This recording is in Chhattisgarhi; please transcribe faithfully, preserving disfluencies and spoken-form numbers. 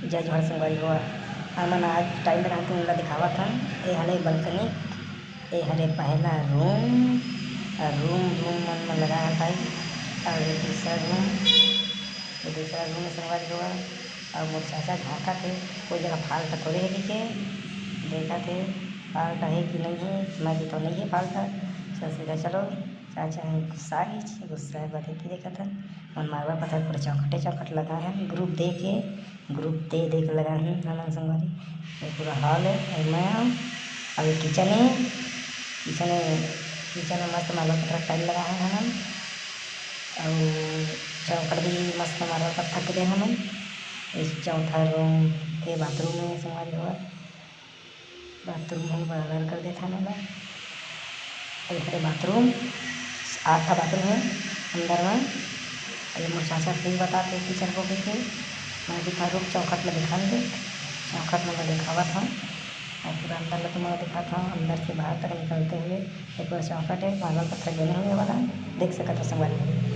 जय जोहार संगवारी हो, हमन आज टाइल लगाए के उनला दिखावत हन। ए हरे balcony, ए हरे पहला room, अउ room, room मन में लगाए हन टाइल, अउ ये दूसरा room, ये दूसरा room में संगवारी हो, अउ मोर चाचा झांकत हे, कोई जगह fault थोड़े हे कहिके, देखत हे fault हे कि नहीं हे, मैं भी तो नहीं हे fault, तो सीधा चलो, चाचा हे गुस्सा ही, गुस्सा के बाद की देखत हन, मन marble पत्थर पूरा चौखटे चौखट लगाए हन, group दे के, group दे दे के लगाए हन हमन संगवारी। ये पूरा hall हे, एमा अउ ये kitchen हे, kitchen हे, kitchen में मस्त marble पत्थर टाइल लगाए हन हमन, अउ चौखट भी मस्त marble पत्थर के दे हमन। ये चौथा room, ये bathroom हे संगवारी हो, bathroom हम बराबर कर देथन एला। ये हरे bathroom, आठ ठा bathroom हे अंदर में। ये मोर चाचा फिर बताथे kitchen को कहिके, मैं भी था रुक चौखट में दिखा दे, चौखट में मैं दिखावत हूँ। अउ पूरा अंदर ला तुमन ला दिखात हूँ, अंदर से बाहर तक निकलते हुए एक बार चौखट हे, marble पत्थर बने हुए वाला, देख सकत हो संगवारी हो।